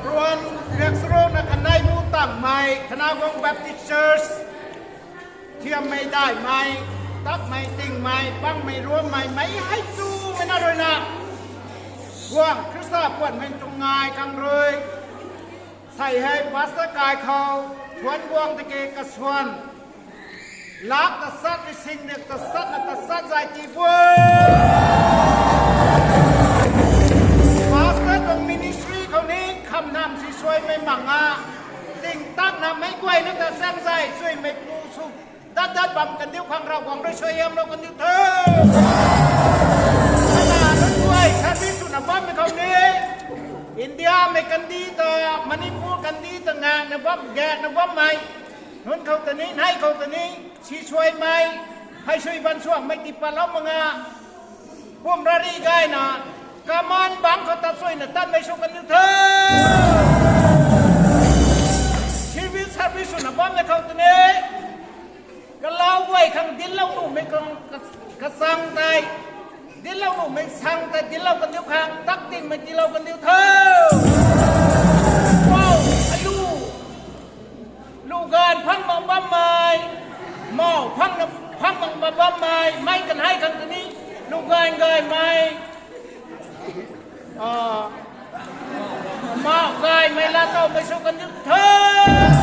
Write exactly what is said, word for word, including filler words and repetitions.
Ruan riak sarokna kanei mu tangmei, Kanaguang Baptist Church, thiammei daihmei, takmei tingmei, pangmei ruammei, mei hei chumei na rui na, guang Khrista puanmei tuang ngai khang rui, sei hei pastor kai khou, thuan guang tiki kasuan, lak tasat, rising riak tasat, na tasat zay ti bui. Pastor tuang ministry khou ni, kham nam si suaimei manga, ting tak na mei guay na ta sang zay, suaimei pu su, dat dat bam kandiu khang Ravguangc rui suaihiamlou kandiu the. Ana nunc guay service swna bammei khou ni, India mei kandi ta, Manipur kandi ta ngakna bam, gakna bammei, nunc khou ta ni, nei khou ta ni, si suaimei, hei sui ban suangmei ti patlou manga, pum rari gayna, kaman bangc khou tat suina tatmei sw kandiu the. Civil service swna bammei khou ta ni, kalau guay khang dinclou nuhmei khang ka-, kasang tei, dinclou nuhmei sang tei dinclou kandiu khang, tak tingmei tiilou kandiu the. Wow, alu, lu gaanv phang bam bammei, mau phang na, phang bam bammei, mei kan hei khang ta ni, lu gaanv gaymei, a, mau gaymei laatowmei sw kandiu the.